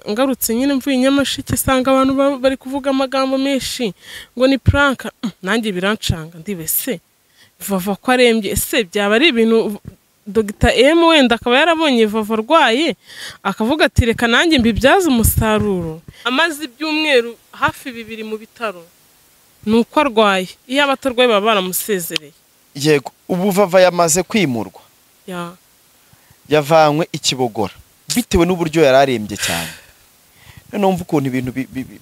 Ngarutse nyine mvuye Nyamasheke nsanga abantu bari kuvuga amagambo menshi ngo ni prank, nanjye birancanga ndibese Vava ko arembye, ese byaba ari ibintu Dr M wenda akaba yarabonye Vava arwaye akavuga ati reka nanjye mbibyaze umusaruro. Amaze ibyumweru hafi 2 mu bitaro nuko arwaye, iyo abatarwaye baba baramusezereye. Yego, ubu Vava yamaze kwimurwa, yavanywe i Kibogora bitewe n'uburyo yararembye cyane. None umva ukuntu ibintu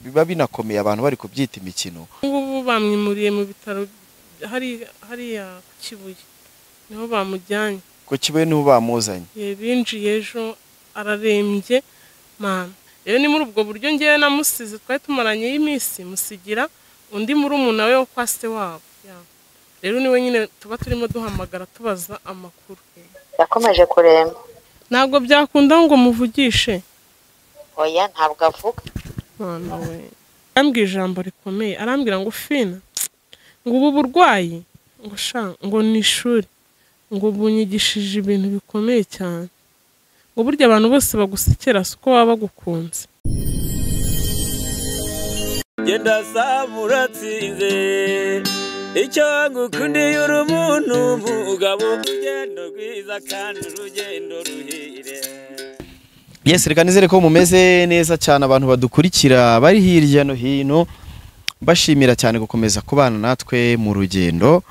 biba binakomeye abantu bari kubyita imikino. Ubu bamwimuriye mu bitaro hariya ku Kibuye niho bamujyanye. Ku Kibuye niho bamuzanye. Binjiye ejo ararembye mama. Rero ni muri ubwo buryo ngewe namusize, twari tumaranye y'iminsi musigira undi murumuna we wo kwa se wabo. Rero niwe nyine tuba turimo duhamagara tubaza amakuru. Yakomeje kuremba. Ntabwo byakunda ngo muvugishe. Oya ntabwo avuga. Mwana we. Arambwira ijambo rikomeye, arambwira ngo Fina, ngo ubu burwayi ngo sha ngo ni ishuri, ngo bunyigishije ibintu bikomeye cyane, ngo burya abantu bose bagusekera siko baba bagukunze. Genda samuratsinze icyo ngukundiye uri umuntu mugabo, urugendo rwiza kandi urugendo ruhire. Yes, reka nizere ko mumeze neza cyane abantu badukurikira bari hirya no hino, bashimira cyane gukomeza kubana natwe mu rugendo.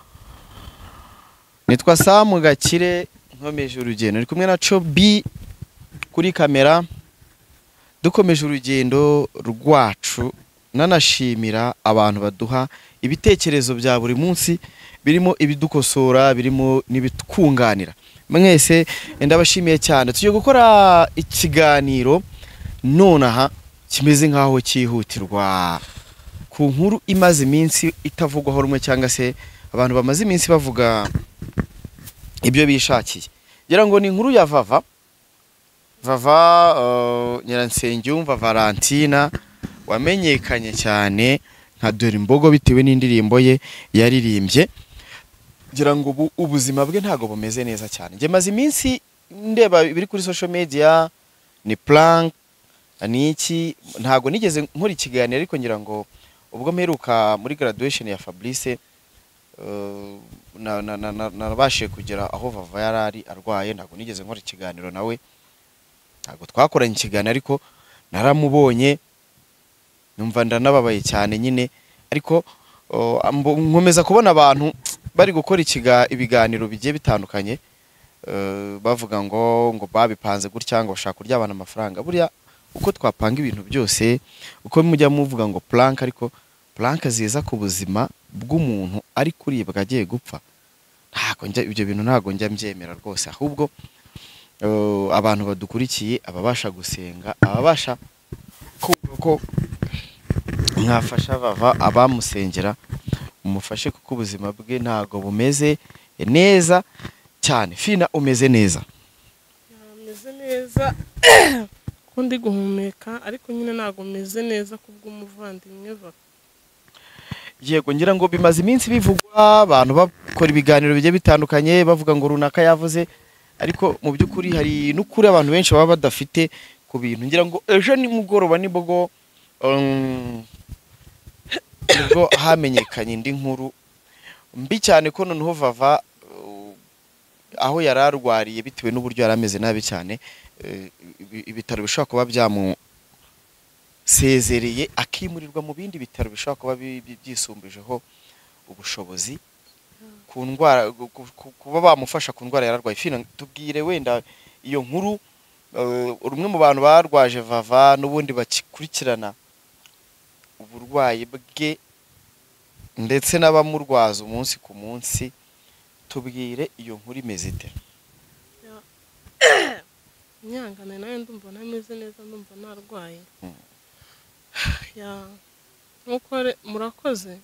Nitwa Sam Gakire, nkomeje urugendo ndi kumwe na Chobi kuri kamera, dukomeje urugendo rwacu. Nanashimira abantu baduha ibitekerezo bya buri munsi, birimo ibidukosora, birimo n'ibitwunganira. Mwese ndabashimiye cyane. Tugiye gukora ikiganiro nonaha kimeze nkaho cyihutirwa ku nkuru imaze iminsi itavugwaho rumwe, cyangwa se abantu bamaze iminsi bavuga ibyo bishakiye. Ngira ngo ni inkuru ya Vava Nyiransengiyumva Valentina, wamenyekanye cyane nka Dore Imbogo bitewe n'indirimbo ye yaririmbye. Ngira ngo ubu ubuzima bwe ntago bumeze neza cyane. Nge maze iminsi ndeba ibiri kuri social media, ni prank ni iki, ntago nigeze nkora ikiganiro, ariko ngira ngo ubwo mperuka muri graduation ya Fabrice nabashije kugera aho Vava yarari arwaye, ntago nigeze nkora ikiganiro nawe, ntago twakoranye ikiganiro, ariko naramubonye numva ndanababaye cyane nyine. Ariko nkomeza kubona abantu bari gukora ibiganiro bigiye bitandukanye, bavuga ngo babipanze gutya, ngo bashaka kurya abantu amafaranga. Buriya uko twapanga ibintu byose, uko mujya muvuga ngo prank, ariko prank ziza ku buzima bw'umuntu ari kuribwa agiye gupfa, ntago njya ibyo bintu ntago njya mbyemera rwose. Ahubwo abantu badukurikiye, ababasha gusenga, ababasha ko mwafasha Vava, abamusengera mumufashe, kuko ubuzima bwe ntago bumeze neza cyane. Fina, umeze neza? Ameze neza ko ndi guhumeka, ariko nyine ntago meze neza kubw'umuvandimwe Vava. Yego, ngira ngo bimaze iminsi bivugwa, abantu bakora ibiganiro bigiye bitandukanye bavuga ngo runaka yavuze, ariko mu by'ukuri hari n'ukuri abantu benshi baba badafite ku bintu. Ngira ngo ejo nimugoroba nibwo nibwo hamenyekanye indi nkuru mbi cyane, ko noneho Vava aho yararwariye bitewe n'uburyo yarameze nabi cyane, ibitaro bishobora kuba byamusezereye akimurirwa mu bindi bitaro bishobora kuba byisumbijeho ubushobozi ku ndwara, kuba bamufasha ku ndwara yararwaye. Fina, tubwire wenda iyo nkuru, rumwe mu bantu barwaje Vava n'ubundi bakikurikirana uburwayi bwe ndetse n'abamurwaza umunsi ku munsi, tubwire iyo nkuru imeze ite? Nyangane nayo ndumva ntameze neza, ndumva narwaye. Nkuko murakoze,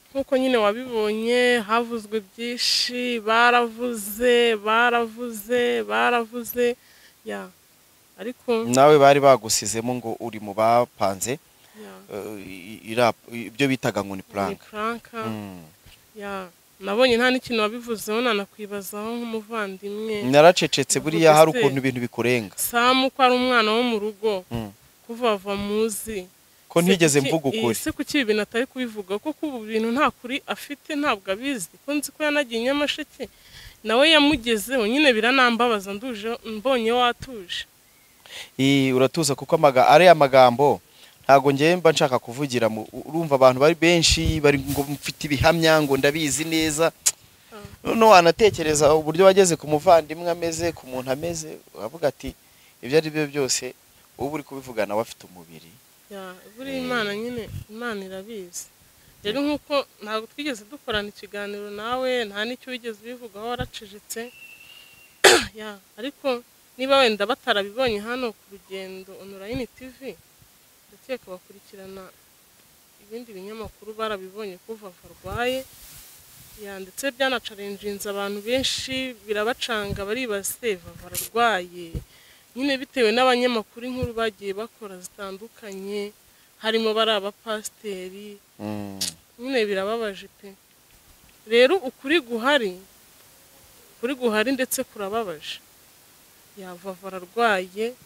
nkuko nyine wabibonye havuzwe byinshi, baravuze baravuze baravuze ya, ariko nawe bari bagusizemo ngo uri mu bapanze ibyo bitaga ngo ni prank. Ya. Nabonye nta n'ikintu wabivuzeho, nanakwibazaho nk'umuvandimwe. Naracecetse buriya hari ukuntu ibintu bikurenga. Samu ko ari umwana wo mu rugo, kuva ava muzi ko ntigeze mvuga ukuri. Ese kuki ibi bintu atari kubivuga? Kuko ubu bintu nta kuri afite, ntabwo abizi. Ko nzi ko yanagiye i Nyamasheke nawe yamugezeho nyine, biranambabaza nduje mbonye watuje. Uratuza kuko ari amagambo ntago ngiye mba nshaka kuvugira. Urumva abantu bari benshi bari ngo mfite ibihamya ngo ndabizi neza. None wanatekereza uburyo wageze ku muvandimwe ameze, ku muntu ameze, uravuga ati ibyo ari byo byose ubu uri kubivuga nawe afite umubiri. Buri Imana nyine, Imana irabizi. Rero nkuko ntabwo twigeze dukorana ikiganiro nawe, nta n'icyo wigeze ubivugaho, waracecetse. Ariko niba wenda batarabibonye hano ku Rugendo Online TV, ndakeka bakurikirana ibindi binyamakuru barabibonye ko Vava arwaye. Ndetse byanacarenjinze abantu benshi, birabacanga, baribaza Vava ararwaye nyine bitewe n'abanyamakuru inkuru bagiye bakora zitandukanye, harimo bari abapasiteri. Nyine birababaje pe. Rero ukuri guhari, kuri guhari ndetse kurababaje. Vava ararwaye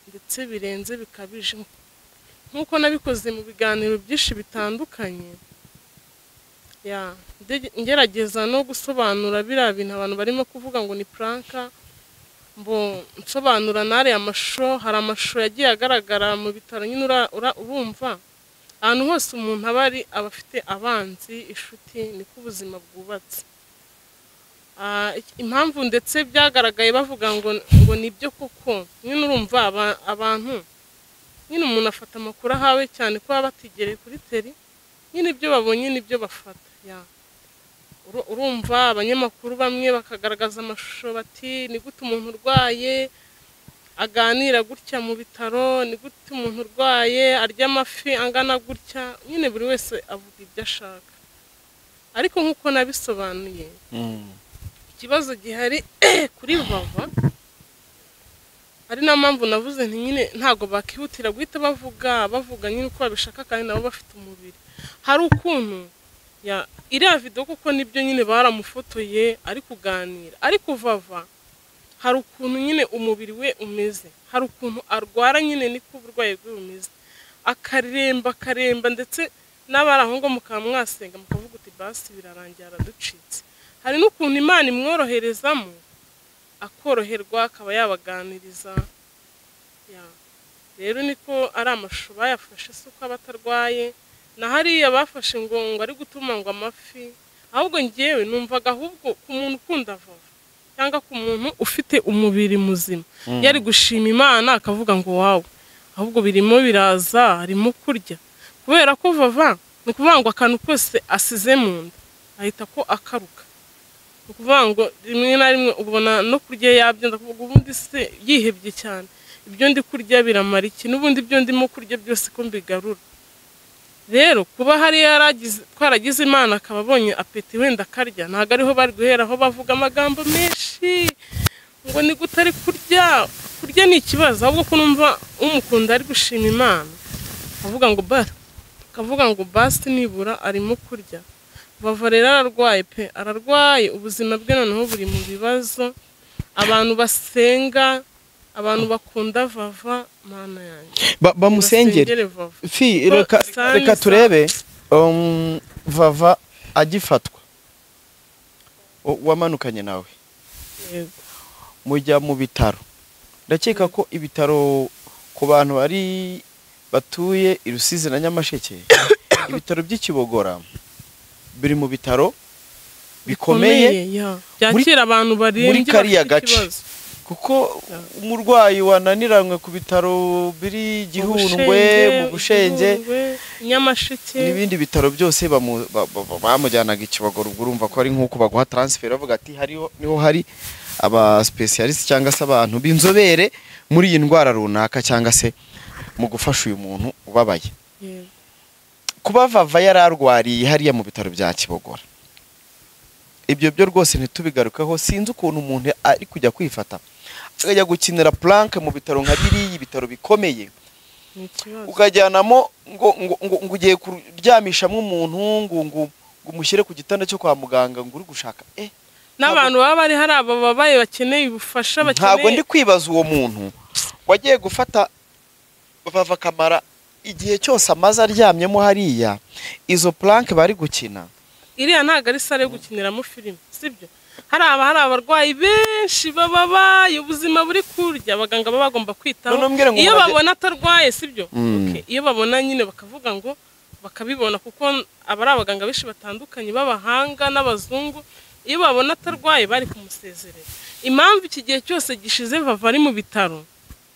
ndetse birenze bikabije, nkuko nabikoze mu biganiro byinshi bitandukanye. Ngerageza no gusobanura biriya bintu abantu barimo kuvuga ngo ni pranka, mbo nsobanura nare amashusho. Hari amashusho yagiye agaragara mu bitaro nyine, urumva ahantu hose umuntu aba ari aba afite abanzi, inshuti, niko ubuzima bwubatse. Impamvu ndetse byagaragaye bavuga ngo nibyo koko nyine, urumva abantu nyine umuntu afata amakuru ahawe cyane ko baba batigereye kuri teri nyine, ibyo babonye nibyo bafata. Urumva abanyamakuru bamwe bakagaragaza amashusho bati ni gute umuntu urwaye aganira gutya mu bitaro, ni gute umuntu urwaye arya amafi angana gutya. Nyine buri wese avuga ibyo ashaka, ariko nkuko nabisobanuye ikibazo gihari kuri Vava, ari na mpamvu navuze nti nyine ntago bakihutira guhita bavuga nyine uko babishaka, kandi nabo bafite umubiri. Hari ukuntu iriya video kuko nibyo nyine baramufotoye ari kuganira, ariko Vava hari ukuntu nyine umubiri we umeze, hari ukuntu arwara nyine niko uburwayi bwe bumeze, akaremba akaremba, ndetse n'abari aho ngo mukaba mwasenga mukavuga uti basi birarangira araducitse. Hari n'ukuntu Imana imworoherezamo akoroherwa akaba yabaganiriza. Rero niko ari amashusho bayafashe, si uko aba atarwaye. Na hariya bafashe ngo ari gutuma ngo amafi, ahubwo ngewe numvaga ahubwo ku muntu ukunda Vava cyangwa ku muntu ufite umubiri muzima yari gushima Imana akavuga ngo wawe, ahubwo birimo biraza arimo kurya. Kubera ko Vava ni ukuvuga ngo akantu kose asize mu nda ahita ko akaruka. Ni ukuvuga ngo rimwe na rimwe ubona no kurya yabyo, ndakuvuga ubundi se yihebye cyane, ibyo ndi kurya biramara iki, n'ubundi ibyo ndimo kurya byose ko mbigarura. Rero kuba hari twaragize Imana akaba abonye apeti wenda akarya, ntabwo ariho bari guheraho bavuga amagambo menshi ngo ni gute ari kurya. Kurya ni ikibazo, ahubwo ko numva umukunda ari gushima Imana avuga ngo akavuga ngo basi nibura arimo kurya. Vava rero ararwaye pe, ararwaye, ubuzima bwe noneho buri mu bibazo. Abantu basenga, abantu bakunda Vava, Mana yanjye bamusengere. Fi reka turebe Vava agifatwa wamanukanye nawe mujya mu bitaro. Ndakeka ko ibitaro ku bantu bari batuye i Rusizi na Nyamasheke, ibitaro by'Ikibogora biri mu bitaro bikomeye byakira abantu barembye muri kariya gace, kuko umurwayi wananiranywe ku bitaro biri Gihundwe, mu Bushenge, Nyamasheke n'ibindi bitaro byose bamujyanaga Ikibogora. Ubwo urumva ko ari nkuko baguha transfer bavuga ati hariho niho hari aba specialist cyangwa se abantu b'inzobere muri iyi ndwara runaka cyangwa se mu gufasha uyu muntu ubabaye. Kuba Vava yararwariye hariya mu bitaro bya Kibogora, ibyo byo rwose ntitubigarukeho. Sinzi ukuntu umuntu ari kujya kwifata akajya gukinira plank mu bitaro nka biriya, ibitaro bikomeye, ukajyanamo ngo ugiye kuryamishamo umuntu ngo ngo umushyire ku gitanda cyo kwa muganga ngo uri gushaka n'abantu baba bari hari abababaye bakeneye ubufasha bakeneye. Ntabwo ndi kwibaza uwo muntu wagiye gufata Vava akamara igihe cyose amaze aryamyemo hariya, izo plank bari gukina. Iriya ntabwo ari sale yo gukiniramo filime, sibyo? Hari abarwayi benshi bababaye, ubuzima buri kurya, abaganga baba bagomba kwitaho. Iyo babona atarwaye, sibyo? Iyo babona nyine bakavuga ngo bakabibona, kuko aba ari abaganga benshi batandukanye b'abahanga n'abazungu. Iyo babona atarwaye bari kumusezerera. Impamvu iki gihe cyose gishize Vava ari mu bitaro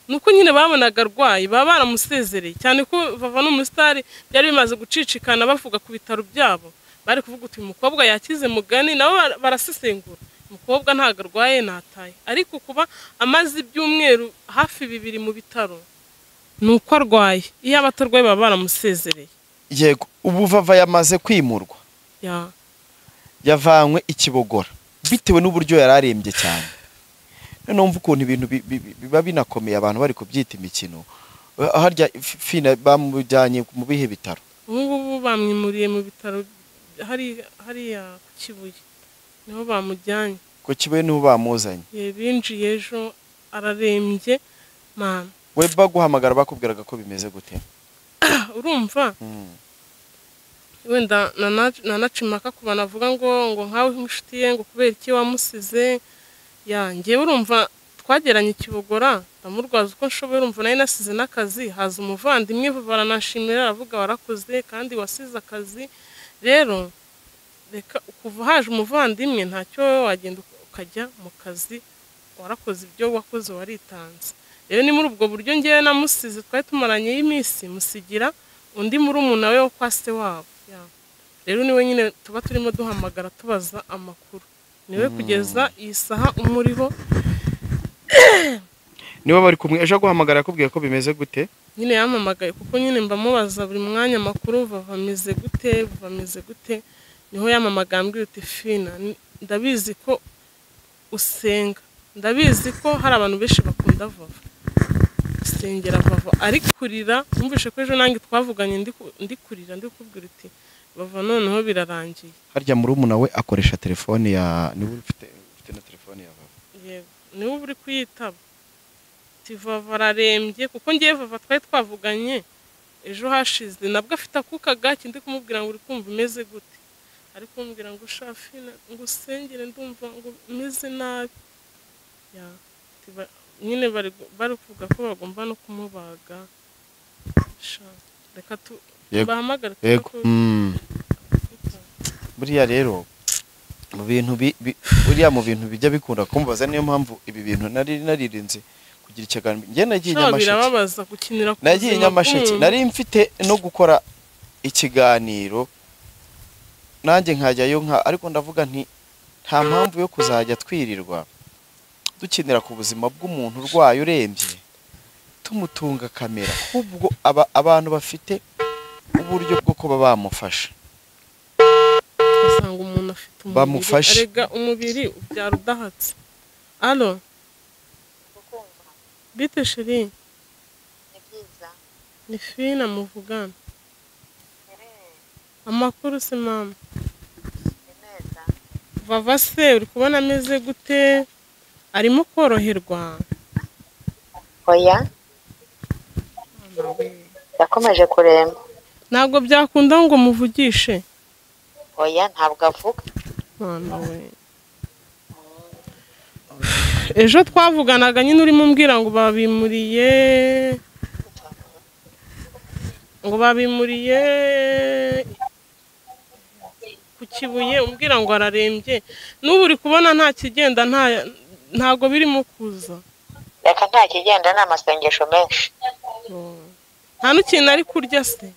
nuko nyine babonaga arwaye, baba baramusezereye, cyane ko Vava n'umusitari byari bimaze gucicikana bavuga ku bitaro byabo. Bari kuvuga uti umukobwa yakize mugani, nabo barasesengura umukobwa ntago arwaye nataye, ariko kuba amaze ibyumweru hafi 2 mu bitaro nuko arwaye. Iyo abatarwaye baba baramusezereye. Yego, ubu Vava yamaze kwimurwa, yavanywe i Kibogora bitewe n'uburyo yararembye cyane. Numva ukuntu ibintu biba binakomeye, abantu bari kubyita imikino. Harya Fina bamujyanye mu bihe bitaro? Ubu ngubu bamwimuriye mu bitaro hariya ku Kibuye, niho bamujyanye. Ku Kibuye niho bamuzanye? Binjiye ejo, ararembye mama. We baguhamagara bakubwiraga ko bimeze gute? Urumva wenda nanacimaka ku bantu avuga ngo nkawe nk'inshuti ye, ngo kubera iki wamusize. Njyewe urumva twageranye Kibogora, ndamurwaza uko nshoboye, urumva nari nasize n'akazi, haza umuvandimwe baranashimira, aravuga warakoze kandi wasize akazi. Rero reka kuva haje umuvandimwe ntacyo wagenda ukajya mu kazi, warakoze ibyo wakoze waritanze. Rero ni muri ubwo buryo ngewe namusize, twari tumaranye y'iminsi, musigira undi murumuna we wo kwa se wabo. Rero niwe nyine tuba turimo duhamagara tubaza amakuru, niwe kugeza iyi saha umuriho. Niwe bari kumwe ejo guhamagara yakubwiye ko bimeze gute? Nyine yampamagaye kuko nyine mbamubaza buri mwanya amakuru, Vava ameze gute, Vava ameze gute. Niho yampamagaye ambwira uti Fina, ndabizi ko usenga, ndabizi ko hari abantu benshi bakunda Vava, usengera Vava. Ari kurira, numvise ko ejo nange twavuganye ndi kurira, ndi kubwira uti Vava noneho birarangiye. Harya murumuna we akoresha telefone ya, niwe ufite na telefone ya Vava? Yego, niwe uri kuyitaba. Vava ararembye, kuko ngiye Vava twari twavuganye ejo hashize, nabwo afite akuka gake, ndi kumubwira ngo uri kumva umeze gute, ari kumbwira ngo Shafina ngo usengere ndumva ngo meze nabi. Nyine bari kuvuga ko bagomba no kumubaga. Reka tubahamagare. Buriya rero mu bintu buriya mu bintu bijya bikunda kumbaza, niyo mpamvu ibi bintu nari naririnze kugira ikiganiro. Njye nagiye Nyamasheke, nagiye Nyamasheke, nari mfite no gukora ikiganiro nanjye nkajyayo nka, ariko ndavuga nti nta mpamvu yo kuzajya twirirwa dukinira ku buzima bw'umuntu urwaye urembye tumutunga kamera, ahubwo abantu bafite uburyo bwo kuba bamufasha. Usanga umuntu afite umubiri, arega umubiri ubyara udahatse. Allo, bite chérie? Ni byiza. Ni Fina muvugana. Amakuru se mama? Ni meza. Vava se uri kubona ameze gute? Arimo koroherwa? Oya, yakomeje kuremba. Ntabwo byakunda ngo muvugishe? Oya, ntabwo avuga. Mama we, ejo twavuganaga nyine urimo umbwira ngo babimuriye, ngo babimuriye ku Kibuye, umbwira ngo ararembye. N'ubu uri kubona nta kigenda, ntago birimo kuza. Reka nta kigenda, ni amasengesho menshi. Nta n'ikintu ari kurya se?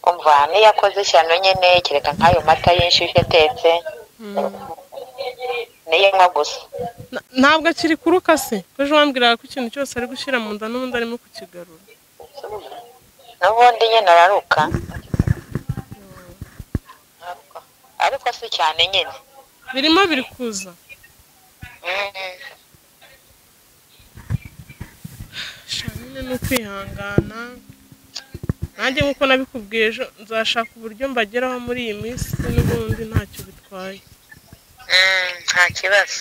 Umva niyo akoze ishyano nyine, kereka nk'ayo mata y'inshyushyu atetse, niyo nywa gusa. Ntabwo akiri kuruka se? Ko ejo wambwiraga ko ikintu cyose ari gushyira mu nda n'ubundi arimo kukigarura. N'ubundi nyine araruka, ariko si cyane nyine. Birimo biri kuza. Nyine ni ukwihangana. Nanjye nkuko nabikubwiye ejo nzashaka uburyo mbageraho muri iyi minsi n'ubundi ntacyo bitwaye. Nta kibazo.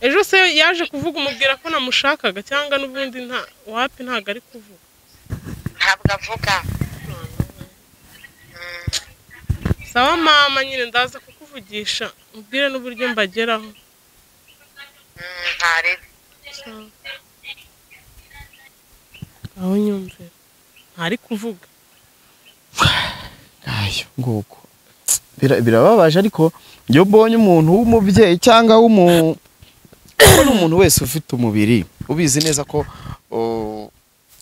Ejo se yaje kuvuga umubwira ko namushakaga cyangwa n'ubundi nta wapi ntago ari kuvuga? Ntabwo avuga. Sawa mama, nyine ndaza kukuvugisha ubwire n'uburyo mbageraho. Ntari. Aho nyumve ntari kuvuga. Ayo nguko birababaje, ariko iyo mbonye umuntu w'umubyeyi cyangwa umuntu wese ufite umubiri ubizi neza ko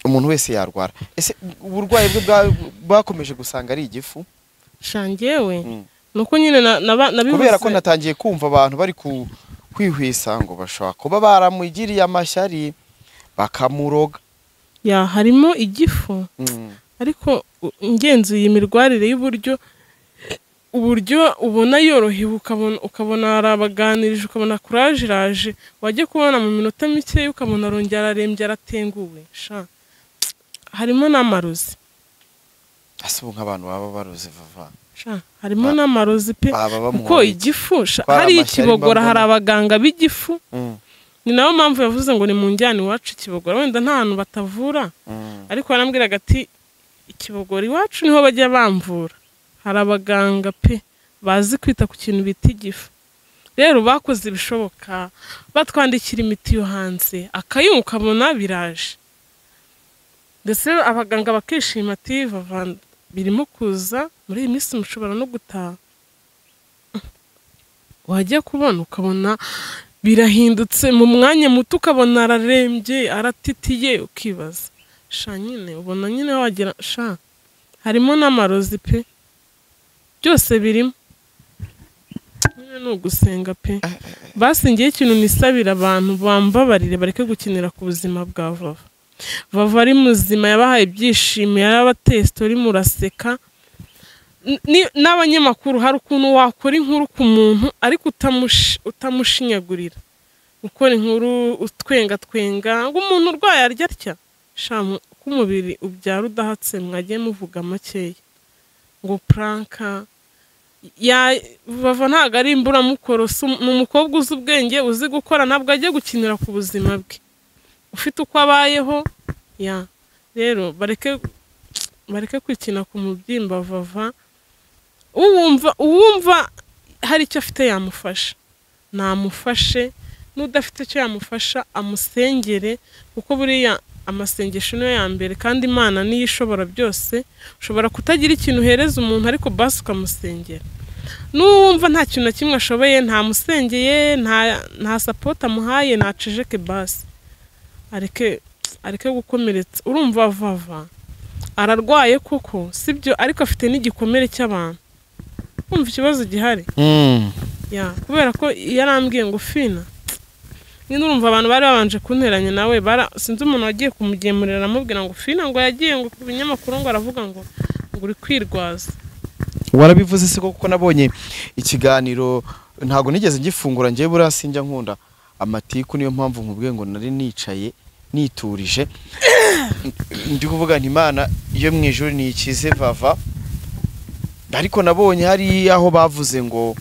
umuntu wese yarwara. Ese uburwayi bwe bakomeje gusanga ari igifu? Shangewe nuko nyine nabivuze kubera ko natangiye kumva abantu bari kwihwisa ngo bashobora kuba baramugiriye amashyari bakamuroga. Ya harimo igifu, ariko ngenzuye imirwarire y'uburyo uburyo ubona yorohewe, ukabona arabaganirije, ukabona courage iraje, wajye kubona mu minota mike ukabona arongera ararembye aratenguwe. Sha harimo n'amarozi. Ase ubu nk'abantu baba baroze vava. Sha harimo n'amarozi pe, kuko igifu hari ikibogora, hari abaganga b'igifu. Ni nayo mpamvu yavuze ngo ni mu njyana iwacu ikibogora, wenda nta hantu batavura, ariko yarambwiraga ati ikibogora iwacu niho bajya bamvura. Hari abaganga pe bazi kwita ku kintu bita igifu. Rero bakoze ibishoboka batwandikira imiti yo hanze, akayungu ukabona biraje, ndetse abaganga bakishima ati vava birimo kuza muri iyi minsi mushobora no gutaha. Wajya kubona ukabona birahindutse mu mwanya muto, ukabona ararembye aratitiye, ukibaza sha nyine ubona nyine wagira sha harimo n'amarozi pe, byose birimo. Nyine ni ugusenga pe. Basingiye ikintu nisabira abantu bambabarire bareke gukinira ku buzima bwa Vava. Vava ari muzima, yabahaye ibyishimo, yarabateye story muraseka. N'abanyamakuru hari ukuntu wakora inkuru ku muntu ariko utamushinyagurira, ukora inkuru utwenga twenga ngo umuntu urwaye arya atya. Sha ko umubiri ubyara udahatse, mwagiye muvuga makeya ngo pranka ya Vava ntago ari imburamukoro, ni umukobwa uzi ubwenge, uzi gukora, ntabwo agiye gukinira ku buzima bwe, ufite uko abayeho. Ya rero bareke kwikina ku mubyimba Vava. Uwumva hari icyo afite yamufasha namufashe, n'udafite icyo yamufasha amusengere, kuko buriya amasengesho niyo ya mbere, kandi Imana niyo ishobora byose. Ushobora kutagira ikintu uhereza umuntu ariko basi ukamusengera. N'uwumva nta kintu na kimwe ashoboye, ntamusengeye, nta support amuhaye, nacejeke basi, areke gukomeretsa. Urumva Vava ararwaye koko sibyo, ariko afite n'igikomere cy'abantu. Umva ikibazo gihari. Ya kubera ko yarambwiye ngo Fina nyine urumva abantu bari babanje kunteranya nawe, sinzi umuntu wagiye kumugemurira aramubwira ngo Fina ngo yagiye ngo ku binyamakuru ngo aravuga ngo uri kwirwaza. Warabivuze se kuko nabonye ikiganiro ntago nigeze ngifungura ngiye buriya sinjya nkunda amatiku, niyo mpamvu nkubwiye ngo nari nicaye niturije ndi kuvuga nti Imana iyo mu ijuru ni ikize Vava. Ariko nabonye hari aho bavuze ngo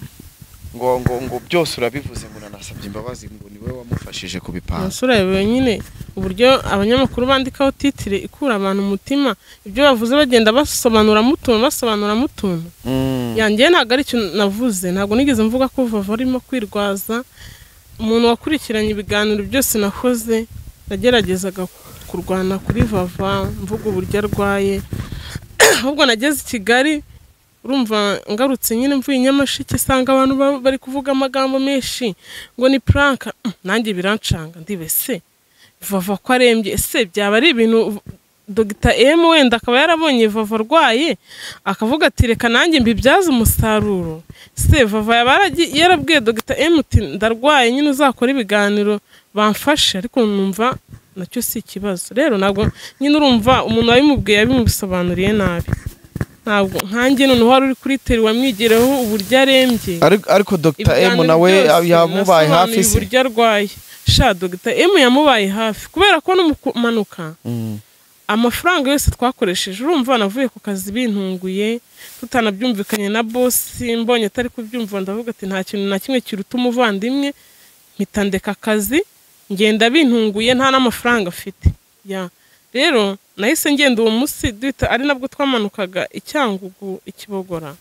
ngo ngo ngo byose urabivuze ngo nanasabye imbabazi ngo niwe wamufashije kubipanga. Nasura nyine uburyo abanyamakuru bandikaho titire ikura abantu umutima, ibyo bavuze bagenda basobanura mutuntu. Yanjye ntago ari cyo navuze, ntago nigeze mvuga ko Vava arimo kwirwaza. Umuntu wakurikiranye ibiganiro byose nakoze nageragezaga kurwana kuri Vava mvuga uburyo arwaye. Ahubwo nageze i Kigali urumva ngarutse nyine mvuye Nyamasheke sanga abantu bari kuvuga amagambo menshi ngo ni prank, nanjye birancanga ndibese Vava ko arembye, ese byaba ari ibintu Dr M wenda akaba yarabonye Vava arwaye akavuga ati reka nanjye mbibyaze umusaruro. Se Vava yarabwiye Dr M ati ndarwaye nyine uzakora ibiganiro bamfashe, ariko numva nacyo si ikibazo. Rero ntabwo nyine urumva umuntu wabimubwiye yabimusobanuriye nabi. Ntabwo nkanjye noneho wari uri kuri teri wamwigireho uburyo arembye. Ariko Dr M nawe yamubaye hafi se uburyo arwaye. Sha Dr M yamubaye hafi kubera ko no mu kumanuka Amafaranga yose twakoresheje, urumva navuye ku kazi bintunguye, tutanabyumvikanye na boss, mbonye atari kubyumva ndavuga ati nta kintu na kimwe kiruta umuvandimwe, mpita ndeka akazi ngenda bintunguye nta n'amafaranga afite. Ya rero nahise ngenda uwo munsi duhita, ari nabwo twamanukaga i Cyangugu i Kibogora.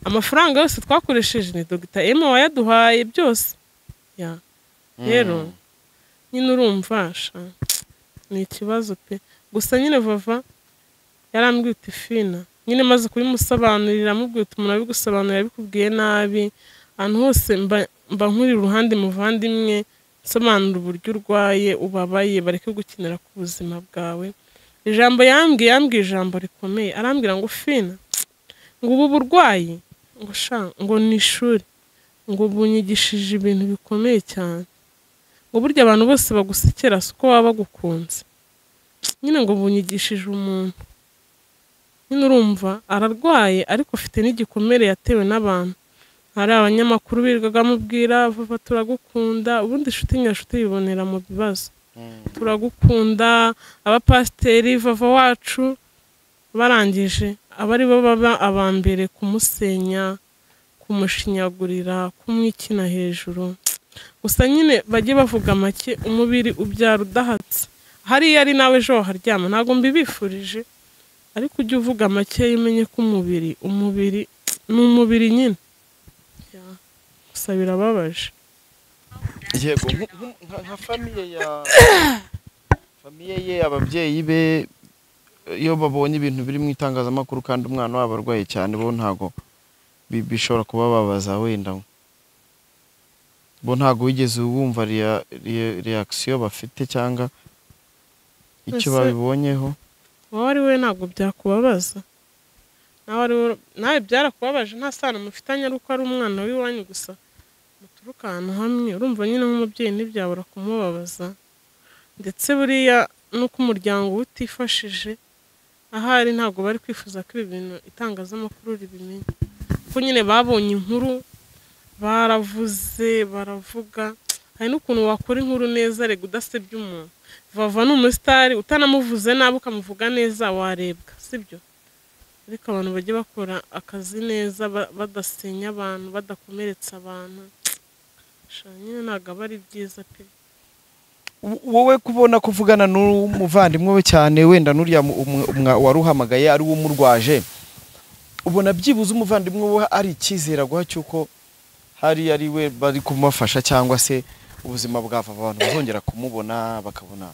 Amafaranga yose twakoresheje ni Dr. M wayaduhaye byose. Ya rero nyine urumva sha ni ikibazo pe. Gusa nyine Vava yarambwiye uti Fina, nyine maze kubimusobanurira amubwiye uti umuntu abigusobanurira bikubwiye nabi, ahantu hose mba nkuri iruhande muvandimwe, nsobanura uburyo urwaye ubabaye, bareke gukinira ku buzima bwawe. Ijambo yambwiye ijambo rikomeye, arambwira ngo Fina, ngo ubu burwayi ngo sha ngo ni ishuri, ngo bunyigishije ibintu bikomeye cyane, ngo burya abantu bose bagusekera si uko baba bagukunze, nyine ngo bunyigishije umuntu. Nyine urumva ararwaye ariko afite n'igikomere yatewe n'abantu. Hari abanyamakuru birirwaga bamubwira Vava turagukunda, ubundi inshuti nyashuti yibonera mu bibazo, turagukunda, abapasiteri Vava wacu, barangije abari bo baba aba mbere kumusenya, kumushinyagurira, kumwikina hejuru. Gusa nyine bajye bavuga make, umubiri ubyara udahatse. Hariya ari nawe ejo waharyama, ntabwo mbibifurije, ariko ujye uvuga make umenye ko umubiri ni umubiri nyine. Gusa birababaje. Yego, nka famiye ya famiye ye, ababyeyi be, iyo babonye ibintu biri mu itangazamakuru kandi umwana wabo arwaye cyane, bo ntago bishobora kubababaza wenda. Bo ntago wigeze wumva reaction bafite cyangwa icyo babibonyeho? Wowe ari we ntabwo byakubabaza, nawe byarakubabaje, nta sano mufitanye ari uko ari umwana w'iwanyu gusa muturuka ahantu hamwe. Urumva nyine nk'umubyeyi ntibyabura kumubabaza, ndetse buriya nuko umuryango utifashije ahari ntabwo bari kwifuza ko ibi bintu itangazamakuru ribimenya, kuko nyine babonye inkuru baravuze baravuga. Hari n'ukuntu wakora inkuru neza rega udasebya umuntu. Vava ni umusitari, utanamuvuze nabi ukamuvuga neza warebwa, sibyo? Ariko abantu bajye bakora akazi neza, badasenya abantu, badakomeretsa abantu. Nyine ntabwo aba ari byiza pe. Wowe kubona kuvugana n'umuvandimwe we cyane, wenda n'uriya waruhamagaye ari wo umurwaje, ubona byibuze umuvandimwe we ari icyizere aguha cy'uko hari ari we bari kumufasha, cyangwa se ubuzima bwa Vava abantu bazongera kumubona bakabona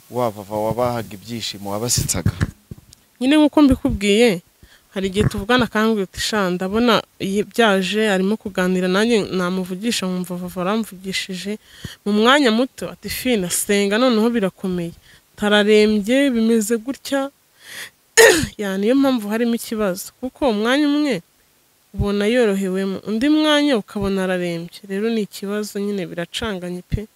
wa Vava wabahaga ibyishimo wabasetsaga? Nyine nkuko mbikubwiye, hari igihe tuvugana akambwira uti sha ndabona byaje, arimo kuganira nanjye namuvugisha nkumva Vava aramvugishije mu mwanya muto, ati Fina senga noneho birakomeye, tararembye bimeze gutya. Ya niyo mpamvu harimo ikibazo, kuko umwanya umwe ubona yorohewemo, undi mwanya ukabona ararembye. Rero ni ikibazo nyine, biracanganye pe.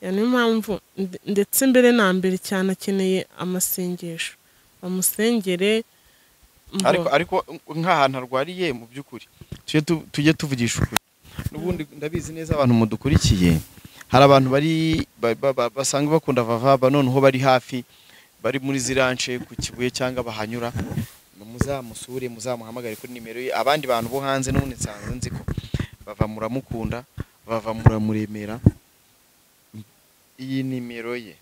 Ya niyo mpamvu ndetse mbere na mbere cyane akeneye amasengesho, bamusengere. Ariko nk'ahantu arwariye mu by'ukuri tujye tuvugisha ukuri. N'ubundi ndabizi neza abantu mudukurikiye, hari abantu bari basanga bakunda Vava, noneho bari hafi, bari muri zirance ku Kibuye cyangwa bahanyura, muzamusure, muzamuhamagare kuri nimero ye. Abandi bantu bo hanze n'ubundi nsanzwe nzi ko Vava muramukunda, Vava muramuremera. Iyi nimero ye,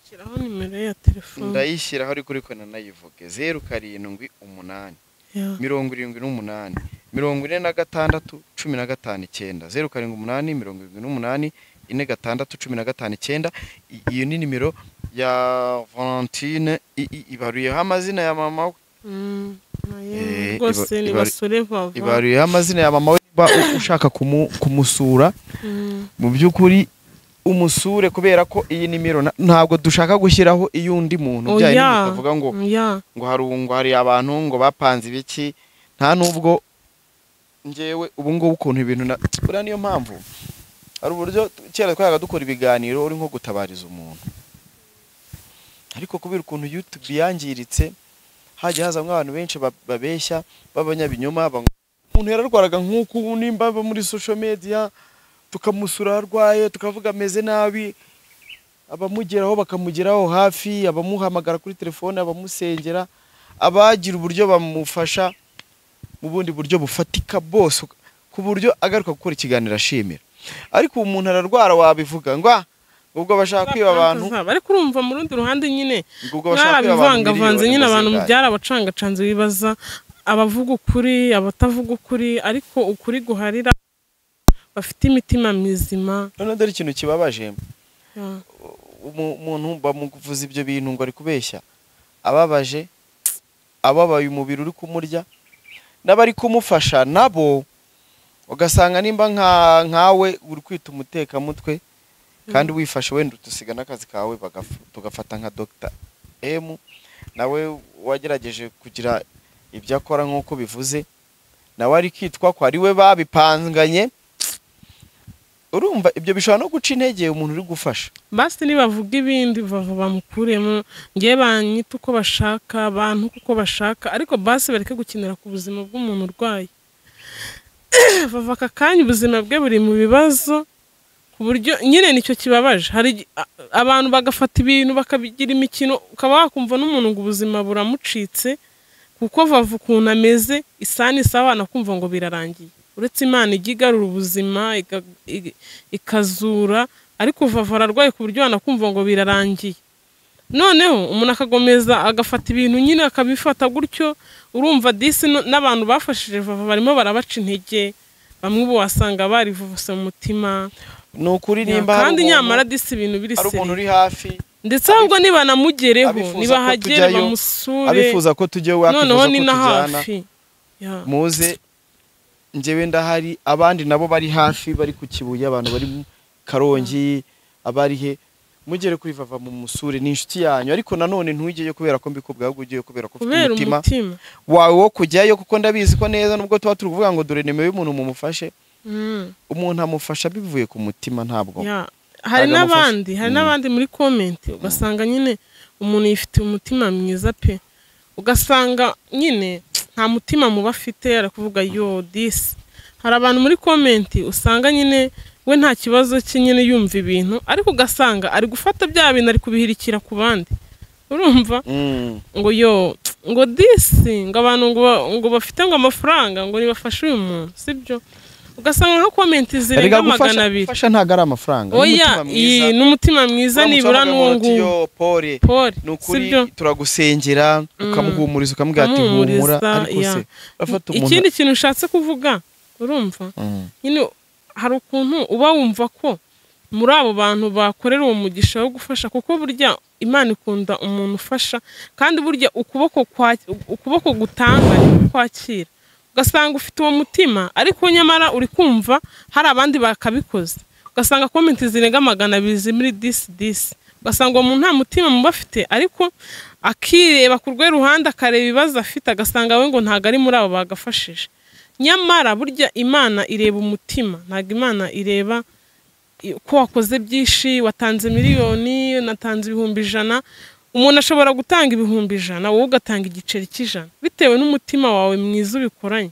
shyiraho nimero ya telefone, ndayishyiraho ariko ariko nanayivuge: 0 7 8 78 46 15 9, 0 7 8 78 46 15 9. Iyo ni nimero ya Valentine, ibaruyeho amazina ya mama we. Rwose ni basore Vava, ibaruyeho amazina ya mama we. Ushaka kumusura mu by'ukuri umusure, kubera ko iyi nimero ntabwo dushaka gushyiraho iy'undi muntu, byaye bikavuga ngo ngo hari ngo hari abantu ngo bapanze ibiki. Nta nubwo ngewe ubu ngubu ukuntu ibintu buriya, niyo mpamvu hari uburyo kera twayaga dukora ibiganiro uri nko gutabariza umuntu, ariko kubera ukuntu YouTube yangiritse hajya hazamwe abantu benshi babeshya b'abanyabinyoma. Umuntu yararwaraga nk'uko ubu nimba muri social media tukamusura arwaye tukavuga ameze nabi, Abamugeraho bakamugeraho hafi, abamuhamagara kuri telefone, abamusengera, abagira uburyo bamufasha mu bundi buryo bufatika bose, ku buryo agaruka gukora ikiganiro ashimira. Ariko umuntu ararwara wabivuga ngo ubwo bashaka kwiba abantu, ariko urumva mu rundi ruhande nyine mwarabivangavanze nyine, abantu byarabacangacanze, bibaza abavuga ukuri abatavuga ukuri, ariko ukuri guharira bafite imitima mizima. None dore ikintu kibabaje, umuntu bamuvuza ibyo bintu ngo ari kubeshya, ababaje, ababaye umubiri uri kumurya, n'abari kumufasha nabo ugasanga nimba nkawe uri kwita umutekamutwe kandi wifashe wenda utusiga n'akazi kawe, tugafata nka Dr. M nawe wagerageje kugira ibyo akora nk'uko bivuze, nawe ari kitwa ko ari we babipanganye. Urumva ibyo bishobora no guca intege umuntu uri gufasha. Basi nibavuga ibindi bava bamukuremo, ngiye banyita uko bashaka, abantu uko bashaka, ariko basi bareke gukinira ku buzima bw'umuntu urwaye. Vava aka kanya ubuzima bwe buri mu bibazo, ku buryo nyine nicyo kibabaje. Hari abantu bagafata ibintu bakabigira imikino, ukaba wakumva n'umuntu ngo ubuzima buramucitse, kuko Vava ukuntu ameze isani sawa nakumva ngo birarangiye. Uretse Imana ijya igarura ubuzima ikazura, ariko Vava ararwaye ku buryo wanakumva ngo birarangiye. Noneho umuntu akagomeza agafata ibintu nyine akabifata gutyo. Urumva disi n'abantu bafashije Vava barimo barabaca intege, bamwe ubu wasanga barivuvuse mu mutima. Ni ukuri nimba kandi nyamara disi ibintu biri seri, ari umuntu uri hafi, ndetse ahubwo niba namugereho, niba hagere bamusure, abifuza ko tujye, wakifuza ko tujyana, muze njyewe ndahari, abandi nabo bari hafi, bari ku Kibuye, abantu bari mu Karongi, abari he, mugere kuri Vava mu musure, ni inshuti yanyu. Ariko nanone ntugiye kubera ko mbikubwa, ahubwo ugiye kubera ko ufite umutima wawe wo kujyayo, kuko ndabizi ko neza nubwo tuba turi kuvuga ngo dore nimero y'umuntu mumufashe, umuntu amufasha bivuye ku mutima. Ntabwo hari n'abandi, hari n'abandi muri comment ugasanga nyine umuntu yifitiye umutima mwiza pe, ugasanga nyine nta mutima muba afite, arakuvuga yo disi. Hari abantu muri comment usanga nyine we nta kibazo cye nyine yumva ibintu, ariko ugasanga ari gufata bya bintu ari kubihirikira ku bandi. Urumva ngo yo ngo disi, ngo abantu ngo bafite ngo amafaranga ngo nibafashe uyu muntu, sibyo? Ugasanga nka comment zirenga 200. Gufasha ntago ari amafaranga, n'umutima mwiza nibura n'uwo nguwo. Pole nukuri turagusengera, ukamuhumuriza, ukamubwira ati humura. Ariko se bafata umuntu. Ikindi kintu ushatse kuvuga, urumva nyine hari ukuntu uba wumva ko muri abo bantu bakorera uwo mugisha wo gufasha, kuko burya Imana ikunda umuntu ufasha, kandi burya ukuboko gutanga ni kwakira. Ugasanga ufite uwo mutima, ariko nyamara uri kumva hari abandi bakabikoze, ugasanga comment zirenga 200 muri disi, ugasanga uwo muntu nta mutima muba afite, ariko akireba ku rwe ruhande akareba ibibazo afite, agasanga we ngo ntago ari muri abo bagafashije. Nyamara burya Imana ireba umutima, ntago Imana ireba ko wakoze byinshi, watanze miliyoni, natanze 100,000. Umuntu ashobora gutanga 100,000, wowe ugatanga igiceri cy'100, bitewe n'umutima wawe mwiza ubikoranye,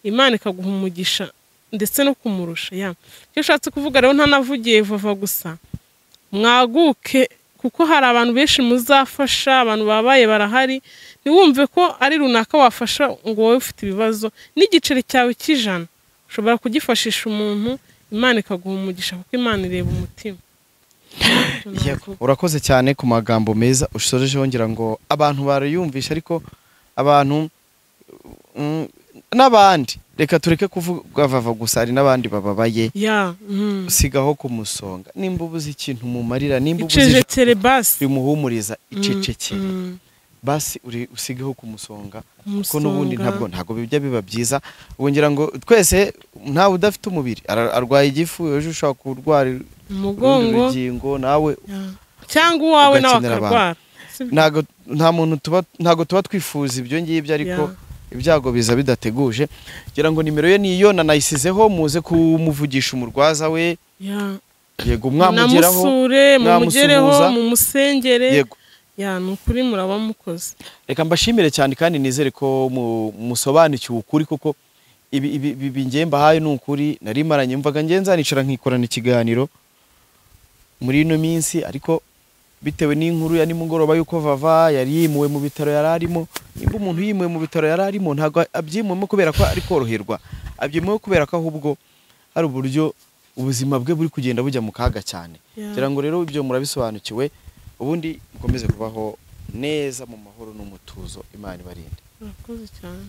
Imana ikaguha umugisha ndetse no kumurusha. Ya icyo ushatse kuvuga rero, ntanavugiye Vava gusa, mwaguke, kuko hari abantu benshi muzafasha, abantu babaye barahari, ntiwumve ko ari runaka wafasha ngo wowe ufite ibibazo. N'igiceri cyawe cy'100 ushobora kugifashisha umuntu, Imana ikaguha umugisha, kuko Imana ireba umutima. Urakoze cyane ku magambo meza ushoreje, wongera ngo abantu barayumvisha, ariko abantu n'abandi reka tureke kuvuga Vava gusa, hari n'abandi bababaye. Usigaho kumusonga, nimba ubuze ikintu mumarira, nimba ubuze icecekere basi bimuhumuriza, icecekere basi, uri usigaho kumusonga, kuko n'ubundi ntabwo bijya biba byiza. Wongera ngo twese ntawe udafite umubiri, arwaye igifu, ejo ushobora kurwara umugongo, urugingo, nawe cyangwa uwawe nawe akarwara. Ntago nta muntu tuba, ntago tuba twifuza ibyo ngibyo, ariko ibyago biza bidateguje. Ngira ngo nimero ye niyo nanayisizeho, muze kumuvugisha umurwaza we. Yego, mwamugeraho, mumugereho, mumusengere. Yego, ya nukuri muraba mukoze. Reka mbashimire cyane, kandi nizere ko musobanukiwe ukuri, kuko ibi ngiye mbahaye ni ukuri. Nari maranye mvaga ngenza nicara nkikorana ikiganiro muri ino minsi, ariko Bitewe n'inkuru ya nimugoroba y'uko Vava yari yimuwe mu bitaro yari arimo. Nimba umuntu yimuwe mu bitaro yari arimo, ntabwo abyimuwemo kubera ko ari koroherwa, abyimuwe kubera ko ahubwo hari uburyo ubuzima bwe buri kugenda bujya mu kaga cyane. Ngira ngo rero ibyo murabisobanukiwe, ubundi mukomeze kubaho neza mu mahoro n'umutuzo. Imana ibarinde. Murakoze cyane.